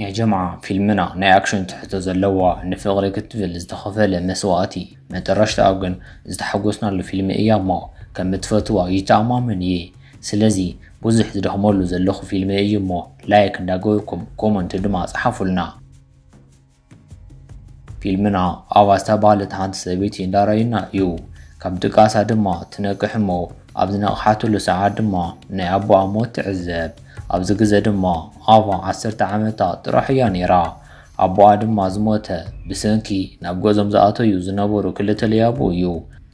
ያ ጀምዓ፣ ፊልምና ናይ ኣክሽን ትሕዝቶ ዘለዋ፣ ንፍቕሪ ክትብል ዝተኸፈለ መስዋእቲ፣ መጠረሽታኣ ግን ዝተሓጎስናሉ ፊልም እያ እሞ ከም እትፈትዋ ይተኣማመን እየ። ስለዚ ብዙሕ ዝደኽመሉ ዘለኹ ፊልም እዩ እሞ ላይክ እንዳገበርኩም ኮመንት ድማ ጸሓፉልና። ፊልምና ኣባ ዝተባህለት ሓንቲ ሰበይቲ እንዳረኣየና እዩ። ካብ ድቃሳ ድማ ትነቅሕ እሞ ኣብ ዝነቕሓትሉ ሰዓት ድማ ናይ ኣቦኣ ሞት ትዕዘብ። ኣብዚ ግዘ ድማ ኣባ ዓሰርተ ዓመታ ጥራሕ እያ ነይራ። ኣቦኣ ድማ ዝሞተ ብሰንኪ ናብ ገዞም ዝኣተዩ ዝነበሩ ክልተ ለያቡ እዩ።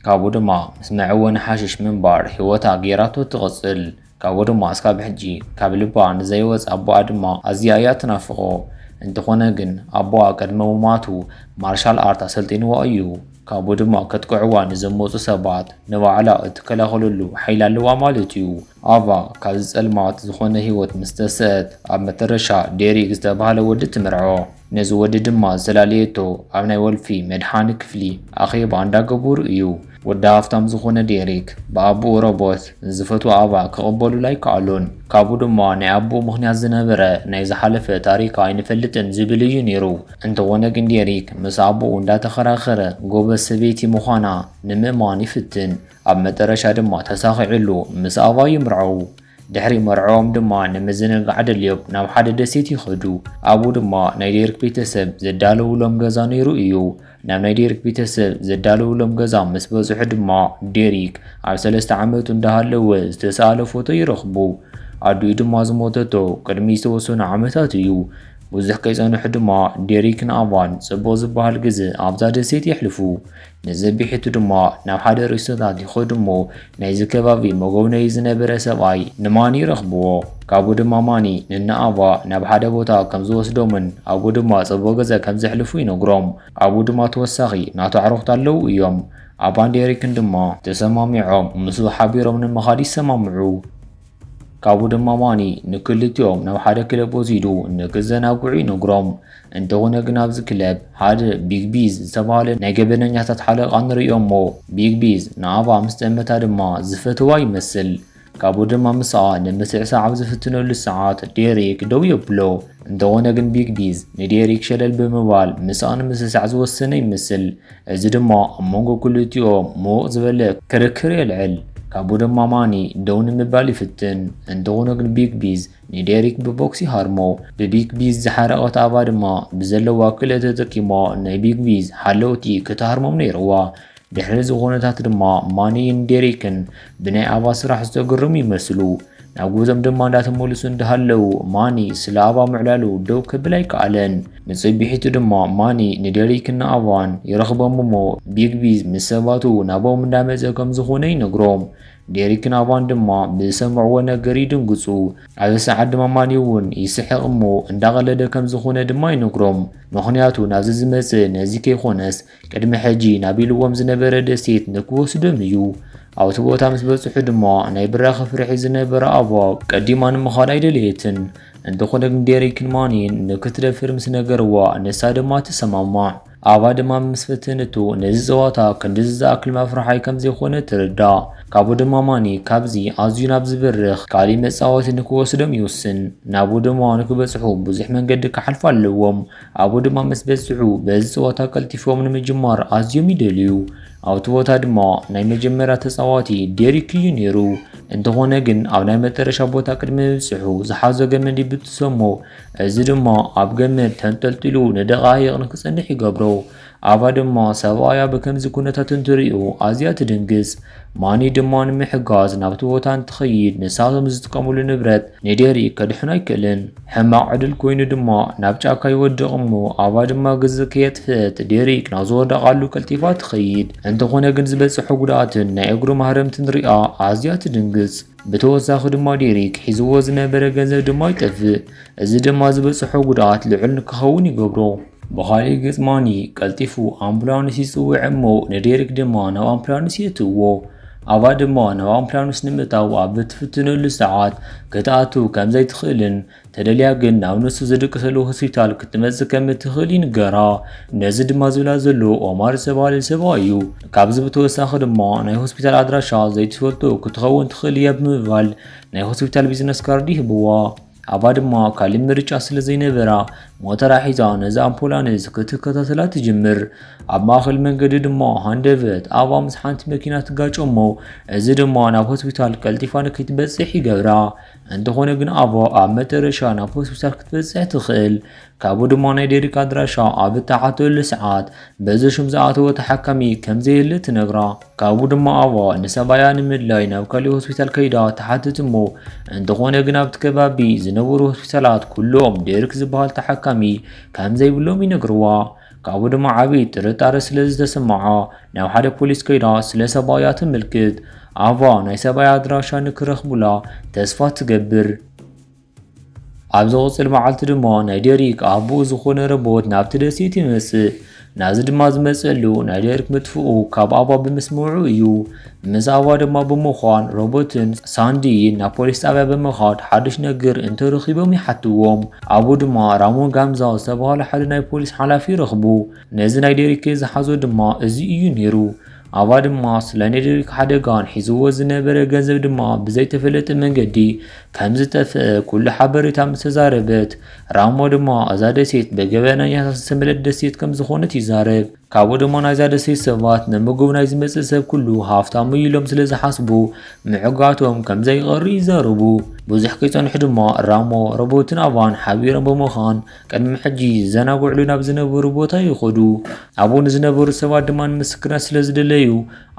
ካብኡ ድማ ምስ መዐወኒ ሓሽሽ ምንባር ህይወታ ገይራቶ ትቕጽል። ካብኡ ድማ እስካብ ሕጂ ካብ ልባ ንዘይወጽእ ኣቦኣ ድማ ኣዝያ እያ ትናፍቖ። እንተኾነ ግን ኣቦኣ ቅድሚ ምማቱ ማርሻል ኣርት ኣሰልጢንዋ እዩ። ካብኡ ድማ ከጥቅዕዋ ንዝመጹ ሰባት ንባዕላ እትከላኸለሉ ሓይሊ ኣለዋ ማለት እዩ። ኣቫ ካብዚ ጸልማት ዝኾነ ህይወት ምስ ተስአት ኣብ መተረሻ ዴሪክ ዝተባህለ ወዲ ትምርዖ። ነዚ ወዲ ድማ ዘላለየቶ ኣብ ናይ ወልፊ መድሓኒ ክፍሊ ኣኼባ እንዳገበሩ እዩ። ወዲ ሃፍታም ዝኾነ ዴሪክ ብኣቦኡ ሮቦት ንዝፈትዋ ኣቫ ክቕበሉላ ኣይከኣሉን። ካብኡ ድማ ናይ ኣቦኡ ምኽንያት ዝነበረ ናይ ዝሓለፈ ታሪካ ኣይንፈልጥን ዝብል እዩ ነይሩ። እንተኾነ ግን ዴሪክ ምስ ኣቦኡ እንዳተኸራኸረ ጎበዝ ሰበይቲ ምዃና ንምእማን ይፍትን። ኣብ መጠረሻ ድማ ተሳኺዕሉ ምስ ኣቫ ይምርዓው። ድሕሪ መርዕኦም ድማ ንምዝንጋዕ ደልዮም ናብ ሓደ ደሴት ይኸዱ። ኣብኡ ድማ ናይ ዴሪክ ቤተሰብ ዘዳለውሎም ገዛ ነይሩ እዩ። ናብ ናይ ዴሪክ ቤተሰብ ዘዳለውሎም ገዛ ምስ በጽሑ ድማ ዴሪክ ኣብ ሰለስተ ዓመቱ እንዳሃለወ ዝተሳእለ ፎቶ ይረኽቡ። ኣዲኡ ድማ ዝሞተቶ ቅድሚ ዝተወሰኑ ዓመታት እዩ። ብዙሕ ከይጸንሑ ድማ ዴሪክን ኣቫን ጽቡቕ ዝበሃል ግዜ ኣብዛ ደሴት የሕልፉ። ነዚ ቢሒቱ ድማ ናብ ሓደ ሬስቶራንት ይኸዱ እሞ ናይዚ ከባቢ መጎብነዪ ዝነበረ ሰብኣይ ንማኒ ይረኽብዎ። ካብኡ ድማ ማኒ ንናኣቫ ናብ ሓደ ቦታ ከም ዝወስዶምን ኣብኡ ድማ ጽቡቕ ግዜ ከም ዘሕልፉ ይነግሮም። ኣብኡ ድማ ተወሳኺ ናቱ ኣዕሩኽቲ ኣለዉ እዮም። ኣቫን ዴሪክን ድማ ተሰማሚዖም ምስኡ ሓቢሮም ንምኻድ ይሰማምዑ። ካብኡ ድማ ማኒ ንክልቲኦም ናብ ሓደ ክለብ ወሲዱ ንክዘናግዑ ይነግሮም። እንተኾነ ግን ኣብዚ ክለብ ሓደ ቢግ ቢዝ ዝተባህለ ናይ ገበነኛታት ሓለቓ ንርእዮ እሞ ቢግ ቢዝ ንኣቫ ምስ ጠመታ ድማ ዝፈትዋ ይመስል። ካብኡ ድማ ምስኣ ንምስዕሳዕ ኣብ ዝፍትነሉ ሰዓት ዴሪክ ደው የብሎ። እንተኾነ ግን ቢግ ቢዝ ንዴሪክ ሸለል ብምባል ምስኣ ንምስዕሳዕ ዝወሰነ ይመስል። እዚ ድማ ኣብ መንጎ ክልቲኦም ምውቕ ዝበለ ክርክር የልዕል። ካብኡ ድማ ማኒ ደው ንምባል ይፍትን። እንተኾነ ግን ቢግ ቢዝ ንዴሪክ ብቦክስ ይሃርሞ። ብቢግ ቢዝ ዝሓረቐት ኣቫ ድማ ብዘለዋ ክእለት ተጠቂማ ናይ ቢግ ቢዝ ሓለውቲ ክትሃርሞም ነይርዋ። ድሕሪ እዚ ኩነታት ድማ ማኒን ዴሪክን ብናይ ኣቫ ስራሕ ዝተገረሙ ይመስሉ። ናብ ገዝኦም ድማ እንዳተመልሱ እንዳሃለዉ ማኒ ስለ ኣቫ ምዕላሉ ደው ክብል ኣይከኣለን። ንጽቢሒቱ ድማ ማኒ ንዴሪክን ንኣቫን ይረኽቦም እሞ ቢግ ቢዝ ምስ ሰባቱ ናብኦም እንዳመጸ ከም ዝኾነ ይነግሮም። ዴሪክን ኣቫን ድማ ብዝሰምዕዎ ነገር ይድንግጹ። ኣብዚ ሰዓት ድማ ማኒ እውን ይስሕቕ እሞ እንዳቐለደ ከም ዝኾነ ድማ ይነግሮም። ምኽንያቱ ናብዚ ዝመጽእ ነዚ ከይኮነስ ቅድሚ ሕጂ ናብ ኢልዎም ዝነበረ ደሴት ንክወስዶም እዩ። ኣብቲ ቦታ ምስ በጽሑ ድማ ናይ ብራኸ ፍርሒ ዝነበረ ኣቫ ቀዲማ ንምኻድ ኣይደለየትን። እንተኾነ ግን ዴሪክን ማኒን ንክትደፍር ምስ ነገርዋ ንሳ ድማ ትሰማማዕ። ኣቫ ድማ ምስ ፈተነቶ ነዚ ጸዋታ ክንድዚ ዝኣክል መፍርሓይ ከም ዘይኮነ ትርዳእ። ካብኡ ድማ ማኒ ካብዚ ኣዝዩ ናብ ዝበርኽ ካሊእ መጻወቲ ንክወስዶም ይውስን። ናብኡ ድማ ንክበጽሑ ብዙሕ መንገዲ ክሓልፉ ኣለዎም። ኣብኡ ድማ ምስ በጽሑ በዚ ጸዋታ ቀልጢፎም ንምጅማር ኣዝዮም ይደልዩ። ኣብቲ ቦታ ድማ ናይ መጀመርያ ተጻዋቲ ዴሪክ እዩ ነይሩ። እንተኾነ ግን ኣብ ናይ መጠረሻ ቦታ ቅድሚ ምብጽሑ ዝሓዞ ገመድ ይብጥሶ እሞ እዚ ድማ ኣብ ገመድ ተንጠልጢሉ ንደቓይቕ ንክጸንሕ ይገብሮ። ኣቫ ድማ ሰብኣያ ብከምዚ ኩነታት እንትርእዮ ኣዝያ ትድንግጽ። ማኒ ድማ ንምሕጋዝ ናብቲ ቦታ እንትኸይድ ንሳቶም ዝጥቀምሉ ንብረት ንዴሪክ ከድሕኖ ኣይክእልን። ሕማቕ ዕድል ኮይኑ ድማ ናብ ጫካ ይወድቕ እሞ ኣቫ ድማ ግዜ ከየጥፍአት ዴሪክ ናብ ዝወደቓሉ ቀልጢፋ ትኸይድ። እንተኾነ ግን ዝበጽሖ ጉድኣትን ናይ እግሩ ማህረምትን ሪኣ ኣዝያ ትድንግጽ። ብተወሳኺ ድማ ዴሪክ ሒዝዎ ዝነበረ ገንዘብ ድማ ይጠፍእ። እዚ ድማ ዝበጽሖ ጉድኣት ልዑል ንክኸውን ይገብሮ። ብኻሊእ ገጽ ማኒ ቀልጢፉ ኣምቡላንስ ይጽውዕ እሞ ንዴሪክ ድማ ናብ ኣምቡላንስ የእትውዎ። ኣቫ ድማ ናብ ኣምቡላንስ ንምእታው ኣብ እትፍትነሉ ሰዓት ክትኣቱ ከም ዘይትኽእልን ተደልያ ግን ናብ ንሱ ዝድቅሰሉ ሆስፒታል ክትመጽእ ከም እትኽእል ይንገራ። ነዚ ድማ ዝብላ ዘሎ ኦማር ዝተባህለ ሰብኣይ እዩ። ካብዚ ብተወሳኺ ድማ ናይ ሆስፒታል ኣድራሻ ዘይትፈልጦ ክትኸውን ትኽእል እያ ብምባል ናይ ሆስፒታል ቢዝነስ ካርድ ይህብዋ። ኣቫ ድማ ካልእ ምርጫ ስለ ዘይነበራ ሞተራ ሒዛ ነዛ ኣምቡላንስ ክትከታተላ ትጅምር። ኣብ ማእከል መንገዲ ድማ ሃንደበት ኣባ ምስ ሓንቲ መኪና ትጋጨ እሞ፣ እዚ ድማ ናብ ሆስፒታል ቀልጢፋ ንክትበጽሕ ይገብራ። እንተኾነ ግን ኣባ ኣብ መጨረሻ ናብ ሆስፒታል ክትበጽሕ ትኽእል። ካብኡ ድማ ናይ ዴሪክ ኣድራሻ ኣብ እተሓተሉ ሰዓት፣ በዚ ሽም ዝኣተወ ተሓካሚ ከም ዘየለ ትነግራ። ካብኡ ድማ ኣባ ንሰብኣያ ንምድላይ ናብ ካልእ ሆስፒታል ከይዳ ትሓትት እሞ፣ እንተኾነ ግን ኣብቲ ከባቢ ዝነበሩ ሆስፒታላት ኩሎም ዴሪክ ዝበሃል ተሓካሚ ከም ዘይብሎም ይነግርዋ። ካብኡ ድማ ዓቢ ጥርጣረ ስለ ዝተሰምዓ፣ ናብ ሓደ ፖሊስ ከይዳ ስለ ሰብኣያ ተመልክት። ኣባ ናይ ሰብኣያ ኣድራሻ ንክረኽቡላ ተስፋ ትገብር። ኣብ ዝቕጽል መዓልቲ ድማ ናይ ዴሪክ ኣቦኡ ዝኾነ ሮቦት ናብቲ ደሴት ይመጽእ። ናዚ ድማ ዝመጸሉ ናይ ዴሪክ ምጥፍኡ ካብ ኣባ ብምስምዑ እዩ። ምስ ኣባ ድማ ብምዃን ሮቦትን ሳንዲን ናብ ፖሊስ ጣብያ ብምኻድ ሓድሽ ነገር እንተረኺቦም ይሓትዎም። ኣብኡ ድማ ራሞን ጋምዛ ዝተባህለ ሓደ ናይ ፖሊስ ሓላፊ ይረኽቡ። ነዚ ናይ ዴሪክ ዝሓዞ ድማ እዚ እዩ ነይሩ። ኣባ ድማ ስለ ናይ ዴሪክ ሓደጋን ሒዝዎ ዝነበረ ገንዘብ ድማ ብዘይተፈለጠ መንገዲ ከም ዝጠፍአ ኩሉ ሓበሬታ ምስ ተዛረበት፣ ራሞ ድማ እዛ ደሴት ብገበነኛታት ዝተመልአት ደሴት ከም ዝኾነት ይዛረብ። ካብኡ ድማ ናይዛ ደሴት ሰባት ንምጉብናይ ዝመጽእ ሰብ ኩሉ ሃፍታም እዩ ኢሎም ስለ ዝሓስቡ ምዕጋቶም ከም ዘይቐሪ ይዛረቡ። ብዙሕ ከይጸንሑ ድማ ራሞ፣ ሮቦትን ኣባን ሓቢሮም ብምዃን ቅድሚ ሕጂ ዝዘናግዕሉ ናብ ዝነበሩ ቦታ ይኸዱ። ኣብኡ ንዝነበሩ ሰባት ድማ ንምስክርነት ስለ ዝደለዩ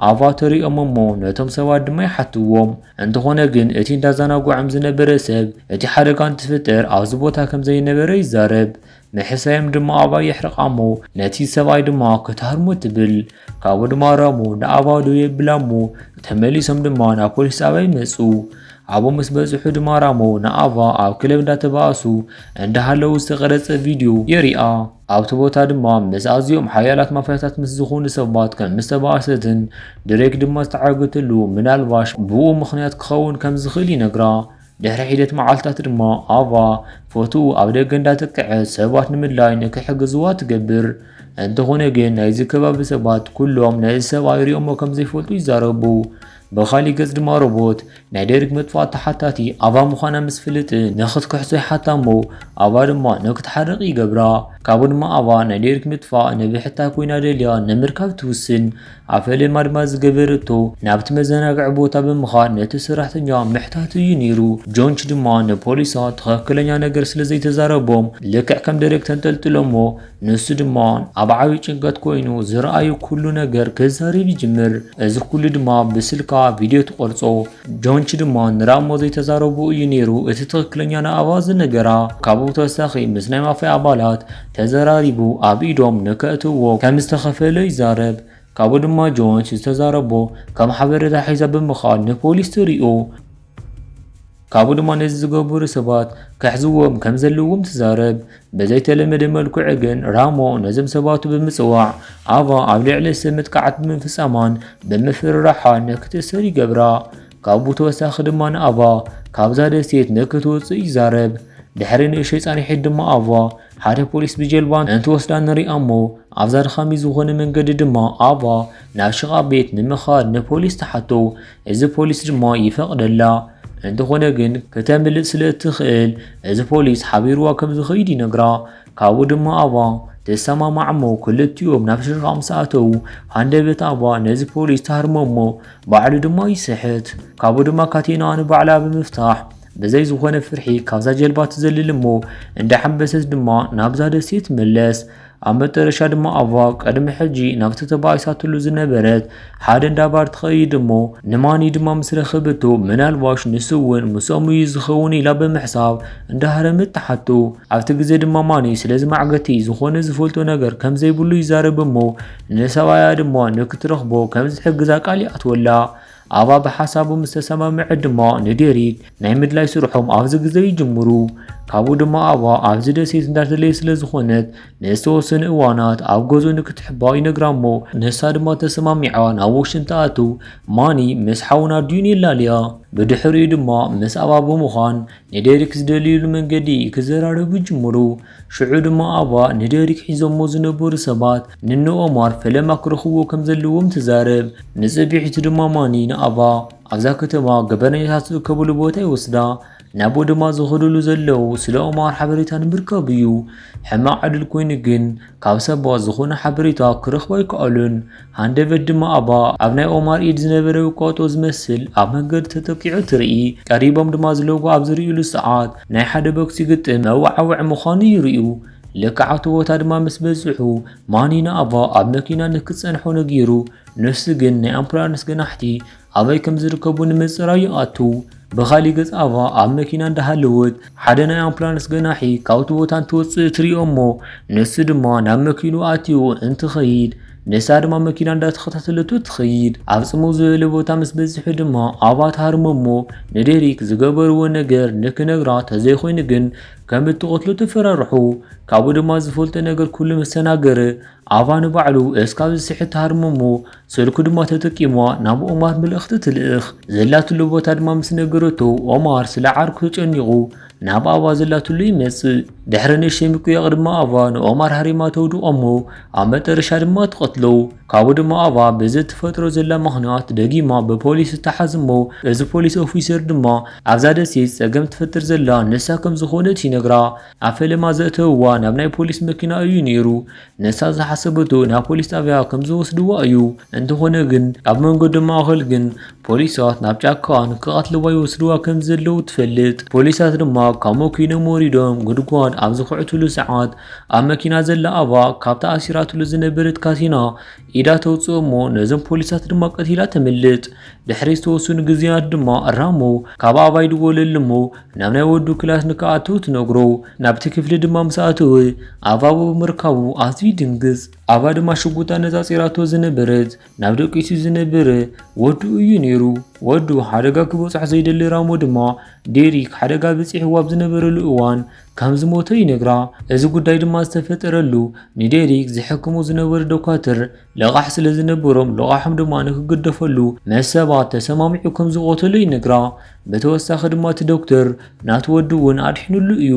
ኣባ ተሪኦም እሞ ነቶም ሰባት ድማ ይሓትዎም። እንተኾነ ግን እቲ እንዳዘናግዖም ዝነበረ ሰብ እቲ ሓደጋ እንትፍጠር ኣብዚ ቦታ ከም ዘይነበረ ይዛረብ። መሕሰዮም ድማ ኣባ የሕርቓ እሞ ነቲ ሰብኣይ ድማ ክትሃርሞ ትብል። ካብኡ ድማ ራሞ ንኣባ ደው የብላ እሞ ተመሊሶም ድማ ናብ ፖሊስ ጣብያ ይመጹ። ኣብኡ ምስ በጽሑ ድማ ራሞ ንኣባ ኣብ ክለብ እንዳተባኣሱ እንዳሃለዉ ዝተቐረጸ ቪድዮ የሪኣ። ኣብቲ ቦታ ድማ ምስ ኣዝዮም ሓያላት ማፍያታት ምስ ዝኾኑ ሰባት ከም ዝተባኣሰትን ድሬክ ድማ ዝተዓገተሉ ምናልባሽ ብኡ ምኽንያት ክኸውን ከም ዝኽእል ይነግራ። ድሕሪ ሒደት መዓልታት ድማ ኣባ ፎቶኡ ኣብ ደገ እንዳተክዐ ሰባት ንምድላይ ንክሕግዝዋ ትገብር። እንተኾነ ግን ናይዚ ከባቢ ሰባት ኩሎም ነዚ ሰብኣይ ሪኦሞ ከም ዘይፈልጡ ይዛረቡ። ብኻሊእ ገጽ ድማ ሮቦት ናይ ዴሪክ ምጥፋእ ተሓታቲ ኣባ ምዃና ምስ ፍልጥ ንክትክሕሶ ይሓታ እሞ ኣባ ድማ ንክትሓርቕ ይገብራ። ካብኡ ድማ ኣባ ናይ ዴሪክ ምጥፋእ ንብሕታ ኮይና ደልያ ንምርካብ ትውስን። ኣብ ፈለማ ድማ ዝገበረቶ ናብቲ መዘናግዒ ቦታ ብምኻድ ነቲ ሰራሕተኛ ምሕታቱ እዩ ነይሩ። ጆንች ድማ ንፖሊሳት ትኽክለኛ ነገር ስለ ዘይተዛረቦም ልክዕ ከም ዴሪክ ተንጠልጥሎ እሞ ንሱ ድማ ኣብ ዓቢ ጭንቀት ኮይኑ ዝረኣዩ ኩሉ ነገር ክዛረብ ይጅምር። እዚ ኩሉ ድማ ብስልካ ቪድዮ ትቐርጾ። ጆንች ድማ ንራሞ ዘይተዛረቦ እዩ ነይሩ እቲ ትኽክለኛ ንኣባ ዝነገራ። ካብኡ ተወሳኺ ምስ ናይ ማፍያ ኣባላት ተዘራሪቡ ኣብ ኢዶም ንከእትዎ ከም ዝተኸፈለ ይዛረብ። ካብኡ ድማ ጆንች ዝተዛረቦ ከም ሓበሬታ ሒዛ ብምኻድ ንፖሊስ ትሪኦ። ካብኡ ድማ ነዚ ዝገብሩ ሰባት ክሕዝዎም ከም ዘለዎም ትዛረብ። ብዘይተለመደ መልክዑ ግን ራሞ ነዞም ሰባቱ ብምጽዋዕ ኣባ ኣብ ልዕሊ ሰብ መጥቃዕቲ ብምፍጻማን ብምፍርራሓን ንክትእሰር ይገብራ። ካብኡ ተወሳኺ ድማ ንኣባ ካብዛ ደሴት ንክትወጽእ ይዛረብ። ድሕሪ ንእሽተይ ጻንሒት ድማ ኣባ ሓደ ፖሊስ ብጀልባ እንትወስዳ ንሪኣ እሞ ኣብዛ ድኻሚ ዝኾነ መንገዲ ድማ ኣባ ናብ ሽቓ ቤት ንምኻድ ንፖሊስ ትሓቶ። እዚ ፖሊስ ድማ ይፈቕደላ። እንተኾነ ግን ክተምልጥ ስለ እትኽእል እዚ ፖሊስ ሓቢርዋ ከም ዝኸይድ ይነግራ። ካብኡ ድማ ኣባ ትሰማማዕ እሞ ክልቲኦም ናብ ሽቓ ምስ ኣተዉ ሃንደበት ኣባ ነዚ ፖሊስ ትሃርሞ እሞ ባዕሉ ድማ ይስሕት። ካብኡ ድማ ካቴና ንባዕላ ብምፍታሕ ብዘይ ዝኾነ ፍርሒ ካብዛ ጀልባ ትዘልል እሞ እንዳሓንበሰት ድማ ናብዛ ደሴት ትምለስ። ኣብ መጠረሻ ድማ ኣባ ቅድሚ ሕጂ ናብቲ ተባኢሳትሉ ዝነበረት ሓደ እንዳ ባር ትኸይድ እሞ ንማኒ ድማ ምስ ረኸበቶ ምናልባሽ ንሱ እውን ምስኦም እዩ ዝኸውን ኢላ ብምሕሳብ እንዳሃረመት ትሓቶ። ኣብቲ ግዜ ድማ ማኒ ስለዚ ማዕገቲ ዝኾነ ዝፈልጦ ነገር ከም ዘይብሉ ይዛረብ እሞ ንሰብኣያ ድማ ንክትረኽቦ ከም ዝሕግዛ ቃል ይኣትወላ። ኣባ ብሓሳቡ ምስ ተሰማምዐ ድማ ንዴሪክ ናይ ምድላይ ስርሖም ኣብዚ ግዜ ይጅምሩ። ካብኡ ድማ ኣባ ኣብዚ ደሴት እንዳተለየ ስለ ዝኾነት ንዝተወሰኑ እዋናት ኣብ ገዝኡ ንክትሕባ ይነግራ እሞ ንሳ ድማ ተሰማሚዓ ናብ ዎሽንግተን ትኣቱ። ማኒ ምስ ሓውና ዲዩን የላልያ። ብድሕሪኡ ድማ ምስ ኣባ ብምዃን ንዴሪክ ዝደልይሉ መንገዲ ክዘራረቡ ይጅምሩ። ሽዑ ድማ ኣባ ንዴሪክ ሒዞሞ ዝነበሩ ሰባት ንኖ ኦማር ፈለማ ክረኽብዎ ከም ዘለዎም ትዛረብ። ንጽብሒቱ ድማ ማኒ ንኣባ ኣብዛ ከተማ ገበነኛታት ዝእከብሉ ቦታ ይወስዳ። ናብኡ ድማ ዝኸድሉ ዘለዉ ስለ ኦማር ሓበሬታ ንምርካብ እዩ። ሕማቕ ዕድል ኮይኑ ግን ካብ ሰባት ዝኾነ ሓበሬታ ክረኽቡ ኣይከኣሉን። ሃንደበት ድማ ኣባ ኣብ ናይ ኦማር ኢድ ዝነበረ ውቃጦ ዝመስል ኣብ መንገዲ ተጠቂዑ ትርኢ። ቀሪቦም ድማ ዝለጉ ኣብ ዝርእዩሉ ሰዓት ናይ ሓደ ቦክሲ ግጥም መወዓውዒ ምዃኑ ይርእዩ። ልክዕ ኣብቲ ቦታ ድማ ምስ በጽሑ ማኒ ንኣባ ኣብ መኪና ንክጸንሖ ነጊሩ። ንሱ ግን ናይ ኣምቡላንስ ገናሕቲ ኣበይ ከም ዝርከቡ ንምጽራይ ይኣቱ። ብኻሊእ ገጽ ኣባ ኣብ መኪና እንዳሃለወት ሓደ ናይ ኣምቡላንስ ገናሒ ካብቲ ቦታ እንትወጽእ ትሪኦ እሞ ንሱ ድማ ናብ መኪኑ ኣትዩ እንትኸይድ ንሳ ድማ መኪና እንዳተኸታተለቱ ትኸይድ። ኣብ ጽምው ዝበለ ቦታ ምስ በጽሑ ድማ ኣባ ትሃርሞ እሞ ንዴሪክ ዝገበርዎ ነገር ንክነግራ ተዘይኮይኑ ግን ከም እትቐትሎ ተፈራርሑ። ካብኡ ድማ ዝፈልጦ ነገር ኩሉ ምስ ተናገረ ኣባ ንባዕሉ እስካብ ዝስሕት ትሃርሞ እሞ ስልኩ ድማ ተጠቂማ ናብ ኦማር መልእኽቲ ትልእኽ። ዘላትሉ ቦታ ድማ ምስ ነገረቶ ኦማር ስለ ዓርኩ ተጨኒቑ ናብ ኣባ ዘላትሉ ይመጽእ። ድሕሪ ንእሽተይ ምቅያቕ ድማ ኣባ ንኦማር ሃሪማ ተውድቖ እሞ ኣብ መጠረሻ ድማ ትቐትሎ። ካብኡ ድማ ኣባ ብዚ ትፈጥሮ ዘላ ምኽንያት ደጊማ ብፖሊስ ትተሓዝ እሞ እዚ ፖሊስ ኦፊሰር ድማ ኣብዛ ደሴት ጸገም ትፈጥር ዘላ ንሳ ከም ዝኾነት ይነግራ። ኣብ ፈለማ ዘእተውዋ ናብ ናይ ፖሊስ መኪና እዩ ነይሩ። ንሳ ዝሓሰበቶ ናብ ፖሊስ ጣብያ ከም ዝወስድዋ እዩ። እንተኾነ ግን ኣብ መንገዲ ማእኸል ግን ፖሊሳት ናብ ጫካ ንክቐትልዋ ይወስድዋ ከም ዘለዉ ትፈልጥ። ፖሊሳት ድማ ካብ መኪኖም ወሪዶም ጉድጓድ ኣብ ዝኹዕትሉ ሰዓት ኣብ መኪና ዘላ ኣባ ካብታ ኣሲራትሉ ዝነበረት ካቲና ኢዳ ተውፅኦ እሞ ነዞም ፖሊሳት ድማ ቀቲላ ተምልጥ። ድሕሪ ዝተወሰኑ ግዜያት ድማ ራሞ ካብ ኣባ ይድወለሉ እሞ ናብ ናይ ወዱ ክላስ ንክኣትው ትነግሮ። ናብቲ ክፍሊ ድማ ምስ ኣተወ ኣባ ብምርካቡ ኣዝዩ ይድንግጽ። ኣባ ድማ ሽጉጥ ኣነጻጺራቶ ዝነበረት ናብ ደቂሱ ዝነበረ ወዱ እዩ ነይሩ። ወዱ ሓደጋ ክበጽሖ ዘይደሊ ራሞ ድማ ዴሪክ ሓደጋ በጺሕዎ ኣብ ዝነበረሉ እዋን ከም ዝሞተ ይነግራ። እዚ ጉዳይ ድማ ዝተፈጠረሉ ንዴሪክ ዝሕክሙ ዝነበሩ ዶኳትር ልቓሕ ስለ ዝነበሮም ልቓሖም ድማ ንክግደፈሉ ምስ ሰባት ተሰማሚዑ ከም ዝቐተሎ ይነግራ። ብተወሳኺ ድማ እቲ ዶክተር ናቱ ወዱ እውን ኣድሒኑሉ እዩ።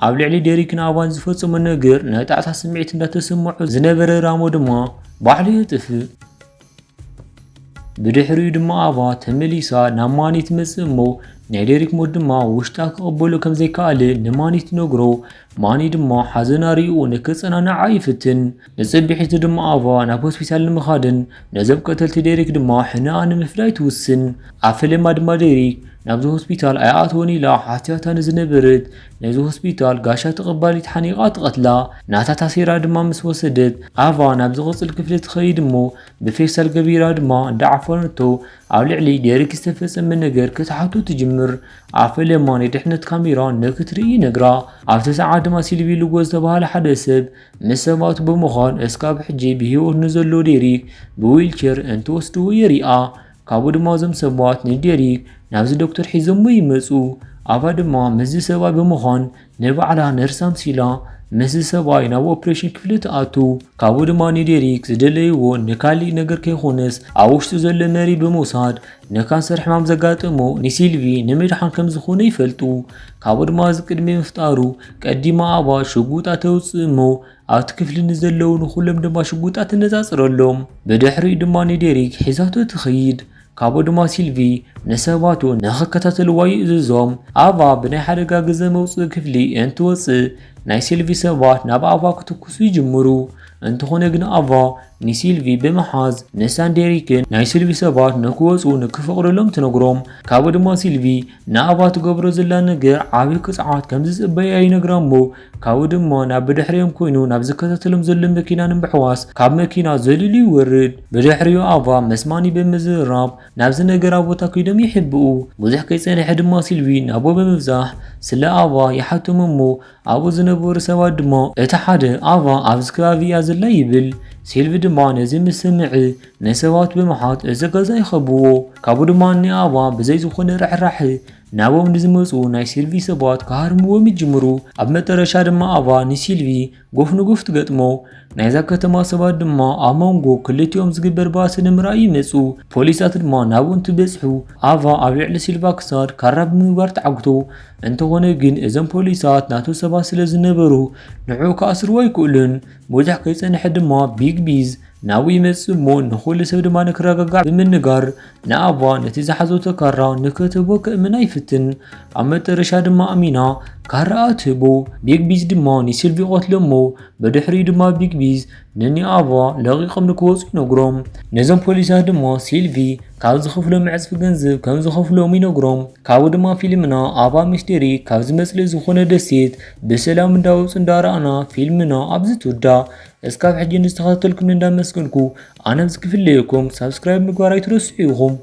ኣብ ልዕሊ ዴሪክን ኣባን ዝፈጸሞ ነገር ናይ ጣዕሳ ስምዒት እንዳተሰምዖ ዝነበረ ራሞ ድማ ባዕሉ የጥፍእ። ብድሕሪኡ ድማ ኣባ ተመሊሳ ናብ ማኒ ትመጽእ እሞ ናይ ዴሪክ ሞት ድማ ውሽጣ ክቕበሎ ከም ዘይከኣለ ንማኒ ትነግሮ። ማኒ ድማ ሓዘና ሪኡ ንክጸናንዓ ይፍትን። ንጽብሒቱ ድማ ኣባ ናብ ሆስፒታል ንምኻድን ነዞም ቀተልቲ ዴሪክ ድማ ሕነኣ ንምፍዳይ ትውስን። ኣብ ፈለማ ድማ ዴሪክ ናብዚ ሆስፒታል ኣይኣትወን ኢላ ሓትያታ ንዝነበረት ነዚ ሆስፒታል ጋሻ ተቐባሊት ሓኒቓ ትቐትላ። ናታ ታሲራ ድማ ምስ ወሰደት ኣባ ናብ ዝቕጽል ክፍሊ ትኸይድ እሞ ብፌስታል ገቢራ ድማ እንዳዓፈነቶ ኣብ ልዕሊ ዴሪክ ዝተፈጸመ ነገር ክትሓቶ ትጅምር። ኣብ ፈለማ ናይ ድሕነት ካሜራ ንክትርኢ ይነግራ። ኣብቲ ሰዓት ድማ ሲልቪ ሉጎ ዝተባህለ ሓደ ሰብ ምስ ሰባቱ ብምዃን እስካብ ሕጂ ብህይወት ንዘሎ ዴሪክ ብዊልቸር እንትወስድዎ የሪኣ። ካብኡ ድማ እዞም ሰባት ንዴሪክ ናብዚ ዶክተር ሒዞሞ ይመጹ። ኣባ ድማ ምስዚ ሰብኣይ ብምዃን ንባዕላ ነርስ ኣምሲላ ምስዚ ሰብኣይ ናብ ኦፕሬሽን ክፍሊ ትኣቱ። ካብኡ ድማ ንዴሪክ ዝደለይዎ ንካሊእ ነገር ከይኮነስ ኣብ ውሽጡ ዘሎ መሪ ብምውሳድ ንካንሰር ሕማም ዘጋጠሞ ንሲልቪ ንምድሓን ከም ዝኾነ ይፈልጡ። ካብኡ ድማ እዚ ቅድሚ ምፍጣሩ ቀዲማ ኣባ ሽጉጣ ተውፅእ እሞ ኣብቲ ክፍሊ ንዘለዉ ንኹሎም ድማ ሽጉጣ ትነጻጽረሎም። ብድሕሪኡ ድማ ንዴሪክ ሒዛቶ ትኸይድ። ካብኡ ድማ ሲልቪ ንሰባቱ ንኽከታተልዋ ይእዝዞም። ኣባ ብናይ ሓደጋ ግዘ መውፅኢ ክፍሊ እንትወፅእ ናይ ሲልቪ ሰባት ናብ ኣባ ክትኩሱ ይጅምሩ። እንተኾነ ግን ኣባ ንሲልቪ ብምሓዝ ንሳን ዴሪክን ናይ ሲልቪ ሰባት ንክወፁ ንክፈቕደሎም ትነግሮም። ካብኡ ድማ ሲልቪ ንኣባ ትገብሮ ዘላ ነገር ዓብዪ ቅፅዓት ከም ዝፅበያ ይነግራ እሞ ካብኡ ድማ ናብ ብድሕሪኦም ኮይኑ ናብ ዝከታተሎም ዘሎ መኪና ንምሕዋስ ካብ መኪና ዘሊሉ ይወርድ። ብድሕሪኡ ኣባ ምስ ማኒ ብምዝርራብ ናብዚ ነገራ ቦታ ከይዶም ይሕብኡ። ብዙሕ ከይጸንሐ ድማ ሲልቪ ናብኡ ብምብጻሕ ስለ ኣባ ይሓቶም እሞ ኣብኡ ዝነበሩ ሰባት ድማ እቲ ሓደ ኣባ ኣብዚ ከባቢ እያ ዘላ ይብል። ሲልቪ ድማ ነዚ ምስ ሰምዕ ንሰባት ብምሓት እዚ ገዛ ይኸብዎ። ካብኡ ድማ ንኣባ ብዘይ ዝኾነ ርሕራሐ ናብኦም ንዝመጹ ናይ ሲልቪ ሰባት ክሃርምዎም ይጅምሩ። ኣብ መጠረሻ ድማ ኣባ ንሲልቪ ጎፍ ንጎፍ ትገጥሞ። ናይዛ ከተማ ሰባት ድማ ኣብ መንጎ ክልቲኦም ዝግበር ባእሲ ንምርኣይ ይመጹ። ፖሊሳት ድማ ናብኡ እንትበጽሑ ኣባ ኣብ ልዕሊ ሲልቫ ክሳድ ካራ ብምግባር ትዓግቶ። እንተኾነ ግን እዞም ፖሊሳት ናቱ ሰባት ስለ ዝነበሩ ንዕኡ ክኣስርዎ ኣይክእሉን። ብዙሕ ከይጸንሐ ድማ ቢግ ቢዝ ናብኡ ይመጽእ እሞ ንኹሉ ሰብ ድማ ንክረጋጋዕ ብምንጋር ንኣባ ነቲ ዝሓዘቶ ካራ ንክትህቦ ክእምን ኣይፍትን። ኣብ መጠረሻ ድማ ኣሚና ካራኣ ትህቦ። ቢግ ቢዝ ድማ ንሲልቪ ይቐትሎ እሞ ብድሕሪኡ ድማ ቢግ ቢዝ ነኒ ኣባ ለቒቖም ንክወጹ ይነግሮም። ነዞም ፖሊሳት ድማ ሲልቪ ካብ ዝኸፍሎም ዕጽፊ ገንዘብ ከም ዝኸፍሎም ይነግሮም። ካብኡ ድማ ፊልምና ኣባ ምስ ዴሪ ካብዚ መጽልኢ ዝኾነ ደሴት ብሰላም እንዳወጹ እንዳረኣና ፊልምና ኣብዚ ትውዳእ። እስካብ ሕጂ ንዝተኸታተልኩም እንዳመስገንኩ ኣነ ኣብዚ ክፍለየኩም ሳብስክራይብ ምግባር ኣይትረስዑ ኢኹም።